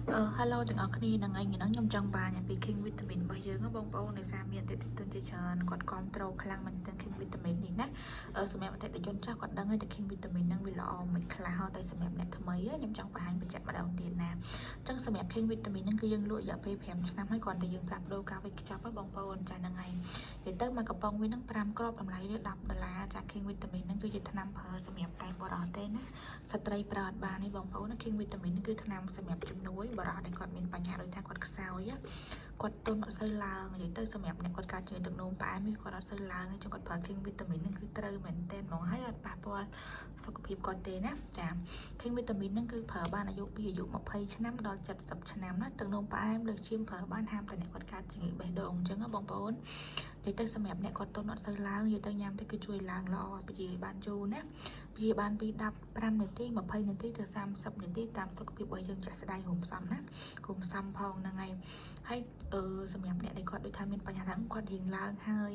Hello ទាំងអស់គ្នាហ្នឹងហើយថ្ងៃហ្នឹងខ្ញុំចង់បានពី King Vitamin របស់យើងណាបងប្អូនដោយសារមានអតិថិជនជាច្រើនគាត់គ្រប់ត្រូលខ្លាំងមែនទែន King Vitamin នេះណាសម្រាប់អតិថិជនចាស់គាត់ដឹងហើយតែ King Vitamin ហ្នឹងវាល្អមិនខ្លះតែសម្រាប់អ្នកថ្មីខ្ញុំចង់បង្ហាញបញ្ជាក់ម្ដងទៀតណាអញ្ចឹងសម្រាប់ King Vitamin ហ្នឹងគឺយើងលក់រយៈពេល5ឆ្នាំហើយគ្រាន់តែយើងផ្លាស់ប្ដូរការវេចខ្ចប់ហ៎បងប្អូនចាហ្នឹងហើយនិយាយទៅមកកំប៉ុងវាហ្នឹង5គ្រាប់តម្លៃវា10ដុល្លារចា King Vitamin ហ្នឹងគឺជាថ្នាំប្រើសម្រាប់តែបុរសទេណាស្ត្រីប្រើអត់បានទេបងប្អូនណា King Vitamin គឺថ្នាំសម្រាប់ជំនួយបុរសដែលគាត់មានបញ្ហាដូចថាគាត់ខ្សោយគាត់ទន់អត់សូវឡើងនិយាយទៅសម្រាប់អ្នកគាត់កើតជំងឺទឹកនោមផ្អែមគាត់អត់សូវឡើងទេចុះគាត់ប្រើ King Vitamin ហ្នឹងគឺត្រូវមែនទែនហ្មងហើយអត់ប៉ះពាល់សុខភាពគាត់ទេណាចា King Vitamin ហ្នឹងគឺប្រើបានអាយុពីអាយុ20ឆ្នាំដល់70ឆ្នាំណាទឹកនោមផ្អែមលើសឈាមប្រើបានហាមតែអ្នកគាត់កើតជំងឺបេះដូងអញ្ចឹងណាបងប្អូននិយាយទៅសម្រាប់អ្នកគាត់ទន់អត់សូវឡើងនិយាយទៅញ៉ាំទៅគឺជួយឡើងល្អពជាបានយូរណាព្យាបានពី15នាទី20នាទីទៅ30នាទីតាមសុខភាពរបស់យើងចាក់ស្ដែងរួមផ្សំណារួមផ្សំផងហ្នឹងហើយហើយអឺសម្រាប់អ្នកដែលគាត់ដូចថាមានបញ្ហាហ្នឹងគាត់រៀងឡើងហើយ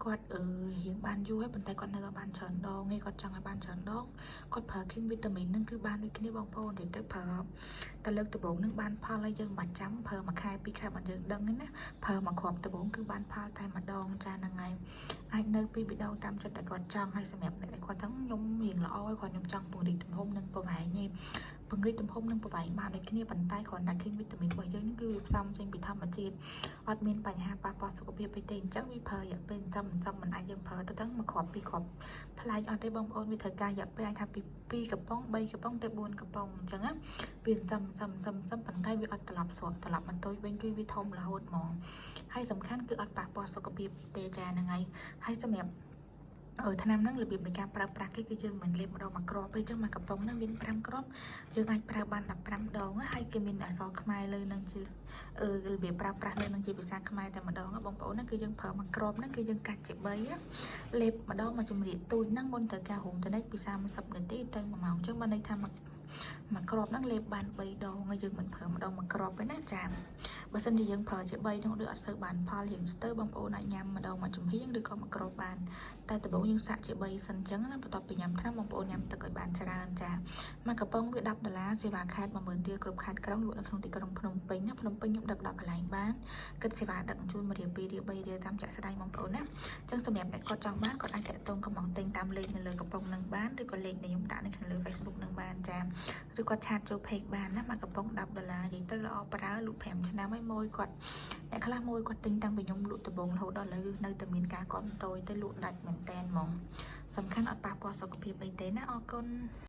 គាត់អឺរៀងបានយូរហើយប៉ុន្តែគាត់នៅតែបានច្រើនដងឯងគាត់ចង់ឲ្យបានច្រើនដងគាត់ប្រើ King Vitamin ហ្នឹងគឺបានដូចគ្នាបងប្អូននិយាយទៅប្រើតែលើកដំបូងហ្នឹងបានផលហើយយើងមិនបាច់ចាំប្រើមួយខែពីរខែបានយើងដឹងទេណាប្រើមួយគ្រាប់ដំបូងគឺបានផលតែម្ដងចាហ្នឹងហើយអាចនៅពីរដងតាមចិត្តដែលគាត់ចង់ហើយសម្រាប់អ្នកដែលគាត់ហ្នឹងខ្ញុំរៀងល្អហើយគាត់ខ្ញុំចង់ពង្រីកទំហំនិងប្រវែងទេពង្រីកទំហំនិងប្រវែងបានដូចគ្នាប៉ុន្តែគ្រាន់តែ King Vitamin របស់យើងនេះគឺវាផ្សំចេញពីធម្មជាតិអត់មានបញ្ហាប៉ះពាល់សុខភាពអីទេអញ្ចឹងវាប្រើរយៈពេលសំសំមិនអាចយើងប្រើទៅទាំងមួយគ្រាប់ពីរគ្រាប់ប្លែកអត់ទេបងប្អូនវាត្រូវការរយៈពេលអាចថាពី2កំប៉ុង3កំប៉ុងទៅ4កំប៉ុងអញ្ចឹងណាវាសំសំសំសំប៉ុន្តែវាអត់ត្រឡប់ស្រកត្រឡប់មកតូចវិញគឺវាធំរហូតហ្មងហើយសំខាន់គឺអត់ប៉ះពាល់សុខភាពទេចាហ្នឹងហើយហើយសម្រាប់ថ្នាំហ្នឹងរបៀបនៃការប្រើប្រាស់គេគឺយើងមិនលេបម្ដងមួយគ្រាប់ទេអញ្ចឹងមួយកំប៉ុងហ្នឹងមាន5គ្រាប់យើងអាចប្រើបាន15ដងហើយគេមានអក្សរខ្មែរលើនឹងជារបៀបប្រើប្រាស់លើនឹងជាភាសាខ្មែរតែម្ដងបងប្អូនហ្នឹងគឺយើងប្រើមួយគ្រាប់ហ្នឹងគឺយើងកាច់ជា3លេបម្ដងមួយជំរាបទូចហ្នឹងមុនត្រូវការរុំទៅនេះពី30នាទីទៅ1ម៉ោងអញ្ចឹងបានន័យថាមួយមួយគ្រាប់ហ្នឹងលេបបាន3ដងហើយយើងមិនប្រើម្ដងមួយគ្រាប់ទេណាចាបើសិនជាយើងប្រើជា3ដងដូចអត់សូវបានផលរៀងស្ទើបងប្អូនអាចញ៉ាំម្ដងមួយចំហៀងឬក៏មួយគ្រាប់បានតែដំបូងយើងសាក់ជា3សិនអញ្ចឹងណាបន្ទាប់ពីញ៉ាំថ្នាំបងប្អូនញ៉ាំទឹកឲ្យបានច្រើនចាមួយកំប៉ុងវា10ដុល្លារសេវាខេត្ត10000រៀលគ្រប់ខេត្តក្រុងលក់នៅក្នុងទីក្រុងភ្នំពេញណាភ្នំពេញខ្ញុំដឹកដល់កន្លែងបានគិតសេវាដឹកជញ្ជូន1រៀល2រៀល3រៀលតាមជាក់ស្ដែងបងប្អូនណាអញ្ចឹងសម្រាប់អ្នកគាត់ចង់បានគាត់អាចតាក់ទងកំងទិញតាមលេខនៅលើកំប៉ុងនឹងបានឬក៏លេខដែលខ្ញុំដាក់នៅខាងលើ Facebook នឹងបានចាឬគាត់ chat ចូល page បានណាមួយកំប៉ុង10ដុល្លារនិយាយទៅល្អប្រើលក់5ឆ្នាំហើយមួយគាត់អ្នកខ្លះមួយគាត់ទិញតាំងពីខ្ញុំលក់ដំបូងរហូតដល់ឥឡូវនៅតែមានការគ្រប់គ្រងទៅលក់ដាច់មែនតែនហ្មងសំខាន់អត់ប៉ះពាល់សុខភាពអីទេណាអរគុណ។